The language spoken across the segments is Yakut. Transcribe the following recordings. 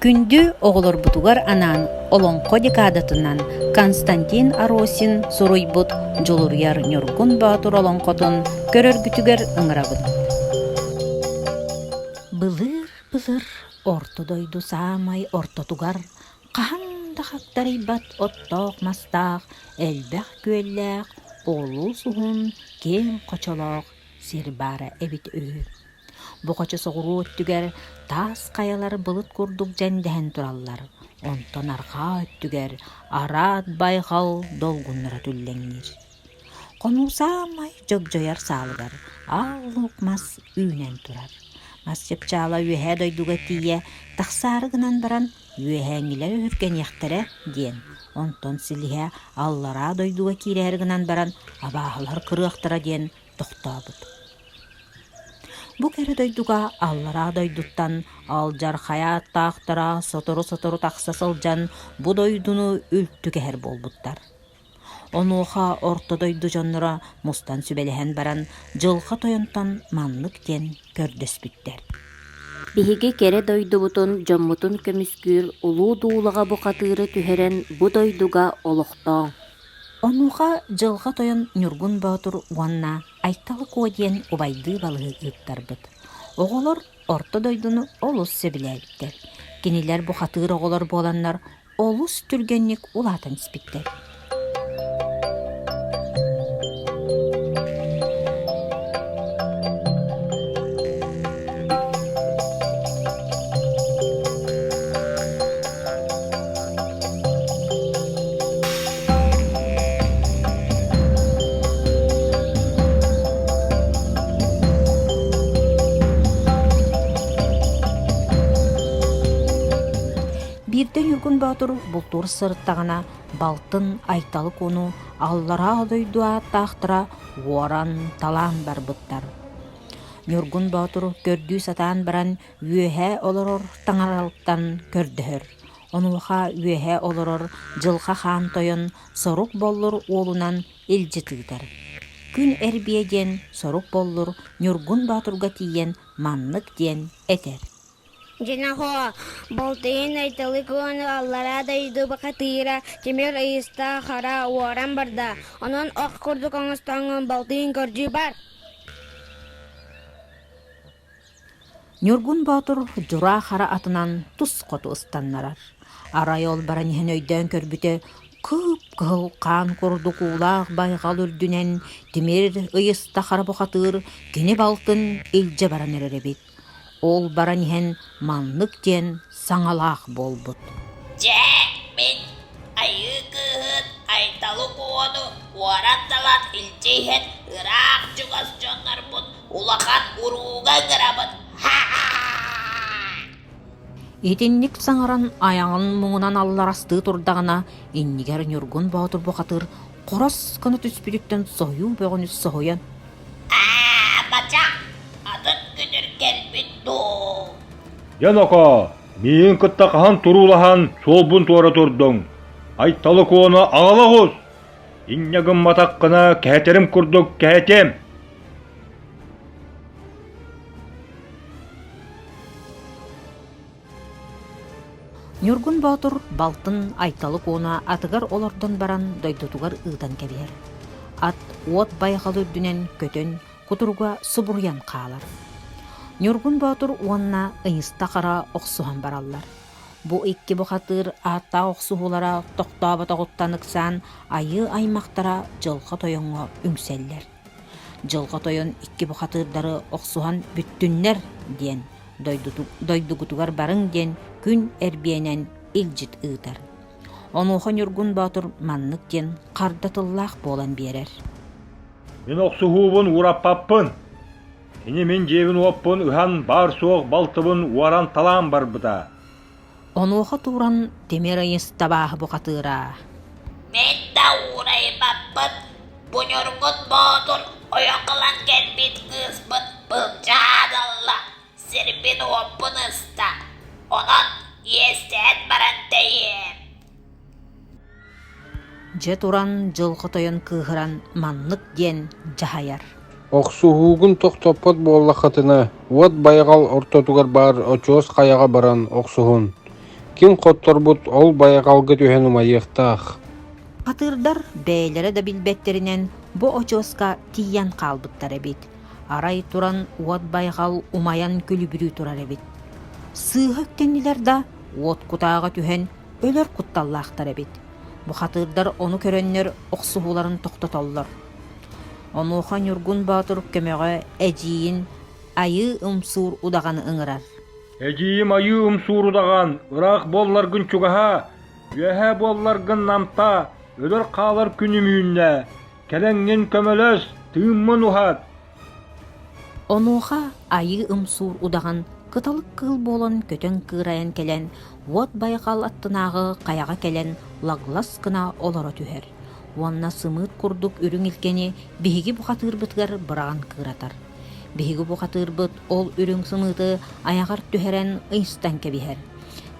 Күндү оҕолорбутугар анаан Олоҥхо декадатынан Константин Аросин суруйбут Дьулуруйар Ньургун Боотур олоҥхотун көрөргүтүгэр ыҥырабыт. Былыр-былыр орто дойду саамай ортотугар хаһан да хагдарыйбат оттоох-мастаах, элбэх күөллээх, олус уһун, киэҥ хочолоох сир баара эбит үһү. Бу хочо соҕуруу өттүгэр таас хайалар былыт курдук дьэндэһэн тураллар, онтон арҕаа өттүгэр араат байҕал долгуннара түллэҥниир. Хонуу саамай дьогдьойор саалыгар аал луук мас үүнэн турар. Мас чыпчаала үөһээ дойдуга тиийэ тахсаары гынан баран үөһээҥҥилэр өһүргэниэхтэрэ диэн, онтон силиһэ аллараа дойдуга киирээри гынан баран абааһылар кырыахтара диэн тохтообут. Бу кэрэ дойдуга аллараа дойдуттан алдьархай ааттаахтара сотору-сотору тахса сылдьан бу дойдуну үлтү кэһэр буолбуттар. Онуоха орто дойду дьонноро мустан сүбэлэһэн баран Дьылҕа Тойонтон маннык диэн көрдөспүттэр. Биһиги кэрэ дойдубутун, дьоммутун көмүскүүр улуу дуулаҕа бухатыыры түһэрэн бу дойдуга олохтооҥ. Онуоха Дьылҕа Тойон Ньургун Боотур уонна Айталы Куо диэн убайдыы балыһы ыыттарбыт. Оҕолор орто дойдуну олус сөбүлээбиттэр. Кинилэр бухатыыр оҕолор буоланнар олус түргэнник улаатан испиттэр. Биирдэ Ньургун Боотур бултуур сырыттаҕына балтын Айталы Куону аллараа дойду ааттаахтара уоран, талаан барбыттар. Ньургун Боотур көрдүү сатаан баран үөһэ олорор таҥаралыттан көрдөһөр. Онуоха үөһэ олорор Дьылҕа Хаан Тойон Сорук Боллур уолунан илдьит ыытар. Күн Эрбиэ диэн Сорук Боллур Ньургун Боотурга тиийэн маннык диэн этэр: Дьиҥэ, балтыйын Айталы Куону аллараа дойду бухатыыра Тимир Ыйыстаах Хара уоран барда, онон ох курдук оҥостоҥҥун балтыйын көрдүү бар. Ньургун Боотур Дьураа Хара атынан тус хоту ыстаннарар. Арай ол баран иһэн өйдөөн көрбүтэ, кып-кыһыл хаан курдук уулаах байҕал үрдүнэн Тимир Ыйыста Хара бухатыыр кини балтын илдьэ баран эрэр эбит. Ол баран иһэн маннык диэн саҥалаах буолбут: Дьэ, мин айыы кыыһын Айталы Куону уоран-талан илдьэ иһэн ыраах чугас дьоннорбут улахан урууга ыҥырабыт. Итинник саҥаран айаҕын муҥунан алларастыы турдаҕына, иннигэр Ньургун Боотур бухатыыр хорос гына түспүтүттэн соһуйуу бөҕөнү соһуйан Аа, бачах, атын күтүр кэлбит дуу? Дьэ, нокоо, миигин кытта хаһан туруулаһан суолбун туора турдуҥ? Айталы Куону аҕала оҕус! Инньэ гымматаххына кэһэтэрим курдук кэһэтиэм! Ньургун Боотур балтын Айталы Куону атыгар олордон баран дойдутугар ыытан кэбиһэр. Ат уот байҕал үрдүнэн көтөн, кутуруга субуруйан хаалар. Ньургун Боотур уонна Ыйыста Хара охсуһан бараллар. Бу икки бухатыыр ааттаах охсуһуулара тохтооботоҕуттан ыксаан айыы аймахтара Дьылҕа Тойоҥҥо үҥсэллэр. Дьылҕа Тойон икки бухатыырдары охсуһан бүттүннэр диэн дойдугутугар барыҥ диэн күн эрбиэнэн илдьит ыытар. Онуоха Ньургун Боотур маннык диэн харда тыллаах буолан биэрэр. Мин охсуһуубун уураппаппын. Кини мин дьиэбин-уоппун ыһан баар-суох балтыбын уоран-талаан барбыта. Онуоха тууран Тимир Ыйыс табааһы бухатыыра. Мин да уурайбаппын, бу Ньургун Боотур ойох ылан кэлбит кыыспыт былдьаан ылла, сирбин-уоппун ыста, онон иэстээн баран тэйиэм. Дьэ туран Дьылҕа Тойон кыыһыран маннык диэн дьаһайар. Охсуһуугун тохтоппот буоллаххытына, уот байҕал ортотугар баар очуос хайаҕа баран охсуһун. Ким хотторбут ол байҕалга түһэн умайыахтаах. Хатыырдар бэйэлэрэ да билбэттэринэн бу очуоска тиийэн хаалбыттар эбит. Арай туран уот байҕал умайан күлүбүрүү турар эбит. Сыыһа үктэннилэр да уот кутааҕа түһэн өлөр кутталлаахтар эбит. Бухатыырдар ону көрөннөр охсуһууларын тохтотоллор. Онуоха Ньургун Боотур көмөҕө эдьиийин Айыы Ымсуур удаҕаны ыҥырар. Эдьиийим Айыы Ымсуур удаҕан, ыраах буолларгын чугаһаа, үөһээ буолларгын намтаа, өлөр-хаалар күнүм үүннэ, кэлэҥҥин көмөлөс, тыыммын уһат. Онуоха Айыы Ымсуур удаҕан кыталык кыыл буолан көтөн кыырайан кэлэн, уот байҕал аттынааҕы хайаҕа кэлэн лаглас гына олоро түһэр уонна сымыыт курдук үрүҥ илгэни биһиги бухатыырбытыгар быраҕан кыыратар. Биһиги бухатыырбыт ол үрүҥ сымыыты айаҕар түһэрэн ыйыстан кэбиһэр.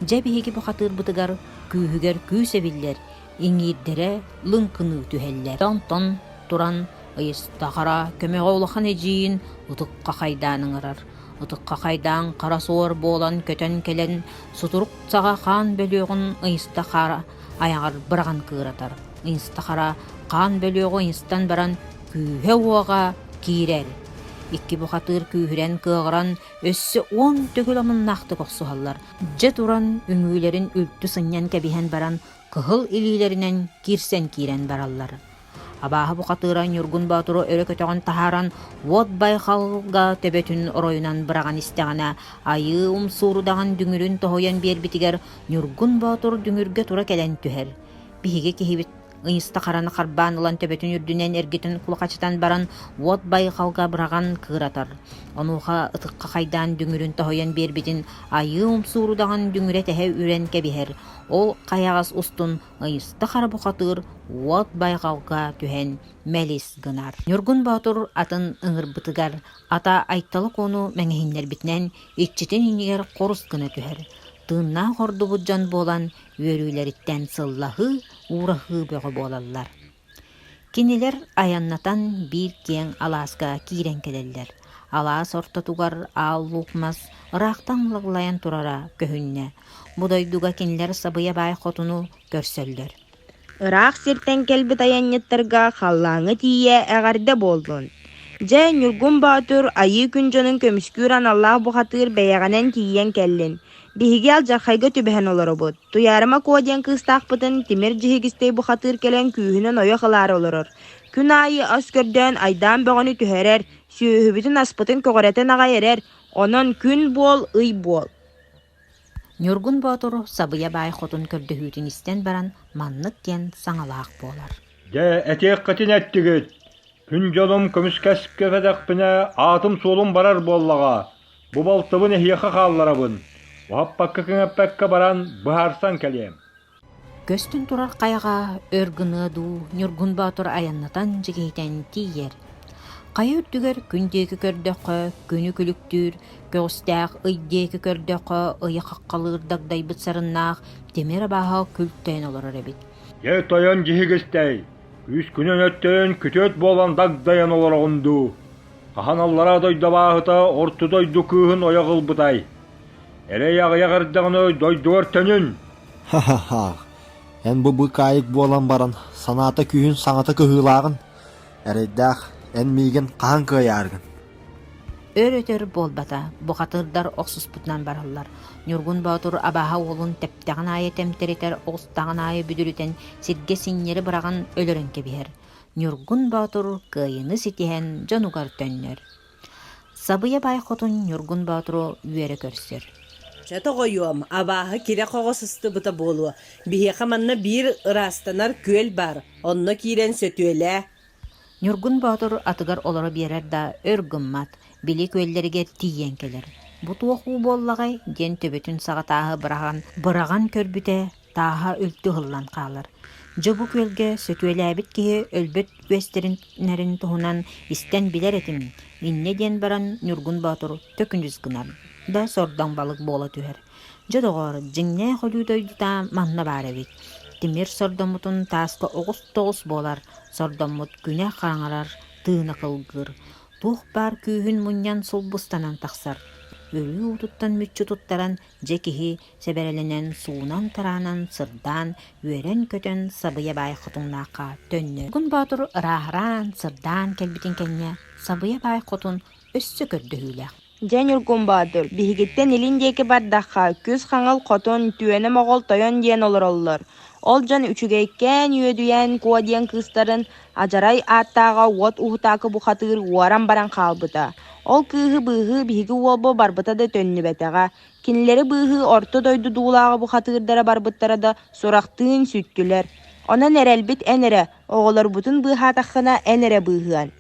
Дьэ биһиги бухатыырбытыгар күүһүгэр күүс эбиллэр, иҥиирдэрэ лыҥкыныы түһэллэр. Онтон туран ыйыстахара көмөҕө улахан эдьиийин Ытык Хахайдаан ыҥырар. Ытык Хахайдаан хара суор буолан көтөн кэлэн сутурук саҕа хаан бөлүөҕүн ыйыста хара айаҕар быраҕан кыыратар. Ыйыста хара хаан бөлүөҕү ыйыстан баран күүһэ-уоҕа киирэр. Икки бухатыыр күүһүрэн кыаҕыран өссө 10 төгүл омуннаахтык охсуһаллар. Дьэ туран үҥүүлэрин үлтү сынньан кэбиһэн баран кыһыл илиилэринэн киирсэн киирэн бараллар. Абааһы бухатыыра Ньургун Боотуру өрө көтөҕөн таһааран, уот байҕалга төбөтүн оройунан быраҕан истэҕинэ, айыы умсуурудаҕын дүҥүрүн тоһуйан биэрбитигэр Ньургун Боотур дүҥүргэ тура кэлэн түһэр. Биһиги киһибит ыйыста хараны харбаан ылан төбөтүн үрдүнэн эргитин кулахачытан баран уот байҕалга быраҕан кыыратар. Онуоха ытыкка хайдаан дүҥүрүн тоһуйан биэрбитин айыы умсуурудаҕын дүҥүрэ тэһэ үрэн кэбиһэр. Ол хайаҕас устун ыйыста хара бухатыыр уот байҕалга түһэн мэлис гынар. Ньургун Боотур атын ыҥырбытыгар ата Айталы Куону мэҥэһиннэрбитинэн иччитин иннигэр хорус гына түһэр. Тыыннаах ордубут дьон буолан үөрүүлэриттэн сыллаһыы, уураһыы бөҕө буолаллар. Кинилэр айаннатан биир киэҥ алааска киирэн кэлэллэр. Алаас ортотугар аал луук мас ыраахтан лаглайан турара көһүннэ. Бу дойдуга кинилэр сабыйа баай хотуну көрсөллөр. Ыраах сиртэн кэлбит айанньыттарга халлааҥҥа тиийэ эҕэрдэ буоллун! Дьэ, Ньургун Боотур айыы күн дьонун көмүскүүр аналлаах бухатыыр бэйэҕинэн тиийэн кэллин. Биһиги алдьархайга түбэһэн олоробут. Туйаарыма Куо диэн кыыстаахпытын Тимир Дьиһигистэй бухатыыр кэлэн күүһүнэн ойох ылаары олорор. Күн аайы ас көрдөөн айдаан бөҕөнү түһэрэр, сүөһүбүтүн-аспытын көҕүрэтэн аҕай эрэр, онон күн буол, ый буол. Ньургун Боотур Сабыйа баай хотун көрдөһүүтүн истэн баран маннык диэн саҥалаах буолар. Дьэ, этиэххитин эттигит. Күн дьонум көмүскэспэтэхпинэ аатым-суолум барар буоллаҕа. Бу балтыбын эһиэхэ хаалларабын, уһаппакка-кэҥэппэккэ баран быһаарсан кэлиэм. Көстөн турар хайаҕа өр гыныа дуу, Ньургун Боотур айаннатан дьигиһитэн тиийэр. Хайа үрдүгэр күн диэки көрдөххө, күнү күлүктүүр, көҕүстээх ый диэки көрдөххө, ыйы хаххалыыр дагдайбыт сарыннаах тимир абааһы күлтээн олорор эбит. Дьэ тойон дьиһигистэй, күүскүнэн өттөйөн күтүөт буолан дагдайан олороҕун дуу? Хаһан аллараа дойду абааһыта орто дойду кыыһын ойох ылбытай? Эрэй аҕыйах эрдэҕинэ дойдугар төнүн! Ха-ха-ха, эн бу быкаайык буолан баран санаата күүһүн саҥата кыһыылааҕын, эрэйдээх эн миигин хаһан кыайааргын? Өр-өтөр буолбата, бухатыырдар охсуспутунан бараллар. Ньургун Боотур абааһы уолун тэптэҕин аайы тэмтэритэр, оҕустаҕын аайы бүдүрүтэн, сиргэ синньэри быраҕан өлөрөн кэбиһэр. Ньургун Боотур кыайыыны ситиһэн дьонугар төннөр. Сабыйа баай хотун Ньургун Боотуру үөрэ көрсөр. Чэ тоҕойуом, абааһы кирэ-хоҕо сыстыбыта буолуо. Биһиэхэ манна биир ыраастанар күөл баар, онно киирэн сөтүөлээ. Ньургун Боотур атыгар олоро биэрэр да өр гыммат, били күөллэригэр тиийэн кэлэр. Бу туох уу буоллаҕай диэн төбөтүн саҕа тааһы быраҕан, быраҕан көрбүтэ, тааһа үлтү ыһыллан хаалар. Дьэ бу күөлгэ сөтүөлээбит киһи өлбөт үөстэрин туһунан истэн билэр этим, инньэ диэн баран Ньургун Боотур төкүнүс гынар да сордоҥ балык буола түһэр. Дьэ доҕоор, дьиҥнээх өлүү дойдута манна баар эбит. Тимир сордоммутун тааска оҕус тоҕус буолар, сордоммут күнэ хараҥарар, тыына кылгыыр. Туох баар күүһүн мунньан сулбустанан тахсар. Өлүү уутуттан мүччү туттаран, дьэ киһи сэбэрэлэнэн, суунан-тараанан, сырдаан, үөрэн-көтөн Сабыйа баай хотуҥнаахха төннөр. Ньургун Боотур ырааһыраан, сырдаан кэлбитин кэннэ Сабыйа баай хотун өссө көрдөһүүлээх. Дьэ, Ньургун Боотур, биһигиттэн илин диэки бардахха, Күс Хаҥыл хотун, Түөнэ Моҕол тойон диэн олороллор. Ол дьон үчүгэйкээн Үөдүйээн Куо диэн кыыстарын Адьарай ааттааҕа Уот Уһутаакы бухатыыр уоран баран хаалбыта. Ол кыыһы быыһыы биһиги уолбу барбыта да төннүбэтэҕэ. Кинилэри быыһыы орто дойду дуулааҕы бухатыырдара барбыттара да сурахтыын сүттүлэр. Онон эрэлбит эн эрэ, оҕолорбутун быыһаатаххына эн эрэ быыһыан.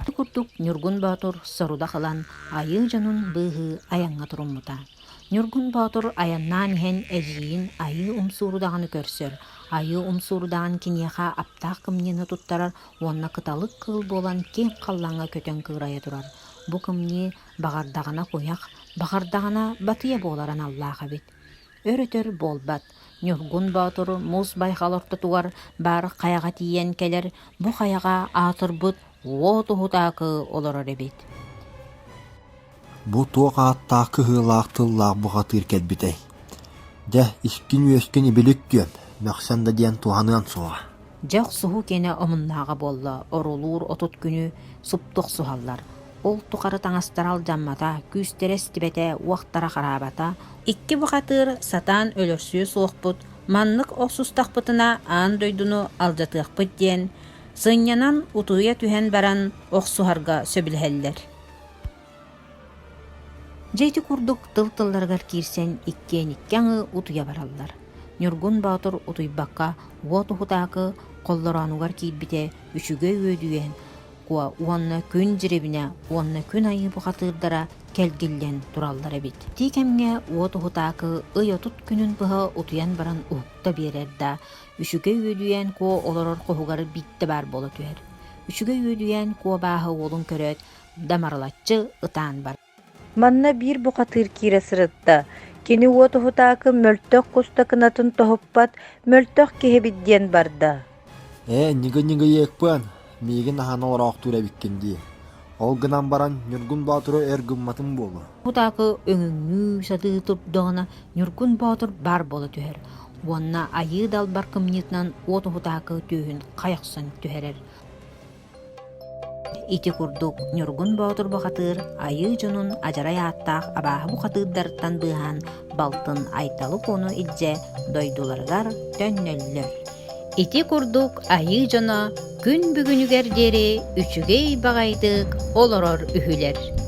Ити курдук Ньургун Боотур сорудах ылан айыы дьонун быыһыы айаҥҥа туруммута. Ньургун Боотур айаннаан иһэн эдьиийин Айыы Умсуурудаҕаны көрсөр. Айыы Умсуурудаҕын киниэхэ аптаах кымньыыны туттарар уонна кыталык кыыл буолан киэҥ халлааҥҥа көтөн кыырайа турар. Бу кымньыы баҕардаҕына куйах, баҕардаҕына батыйа буолар аналлаах эбит. Өр-өтөр буолбат, Ньургун Боотур муус байҕал ортотугар баар хайаҕа тиийэн кэлэр, бу хайаҕа аатырбыт уот уһутаакы олорор эбит. Бу туох ааттаах кыһыылаах тыллаах бухатыыр кэлбитэй? Дьэ, искин-үөскүн ибилик түөм, мөхсөн да диэн туһаныан суоҕа. Дьэ охсуһуу киэнэ омуннааҕа буолла, орулуур 30 күнү супту охсуһаллар. Ол тухары таҥастара алдьаммата, күүстэрэ эстибэтэ, уохтара хараабата. Икки бухатыыр сатаан өлөрсүө суохпут, маннык охсустахпытына аан дойдуну алдьатыахпыт диэн, сынньанан утуйа түһэн баран охсуһарга сөбүлэһэллэр. Дьэ ити курдук тыл-тылларыгар киирсэн иккиэн икки аҥыы утуйа бараллар. Ньургун Боотур утуйбакка уот уһутаакы холлороонугар киирбитэ үчүгэй үөдүйэн куо уонна күн дьирибинэ уонна күн айыы бухатыырдара кэлгиллэн тураллар эбит. Ити кэмҥэ уот уһутаакы ый 30 күнүн быһа утуйан баран уһукта биэрэр да, үчүгэй үөдүйээн куо олорор хоһугар биирдэ баар буола түһэр. Үчүгэй үөдүйээн куо бааһа уолун көрөөт, дамарылаччы ытаан бар. Манна биир бухатыыр киирэ сырытта. Кини уот уһутаакы мөлтөх куста кынатын тоһуппат, мөлтөх киһибит диэн барда. Ээ, ньыгы-ньыгыйыакпыан, миигин аһана олороохтуур эбиккин дии. Ол гынан баран Ньургун Боотуру өр гымматым буолуо. Уһутаакы өҥөҥнүү сатыы турдаҕына Ньургун Боотур баар буола түһэр уонна айыы далбар кымньыытынан уот уһутаакы түөһүн хайа охсон түһэрэр. Ити курдук Ньургун Боотур бухатыыр айыы дьонун адьарай ааттаах абааһы бухатыырдарыттан быыһаан балтын Айталы Куону илдьэ дойдуларыгар төннөллөр. Ити курдук айыы дьоно күн бүгүнүгэр диэри үчүгэй баҕайытык олорор үһүлэр.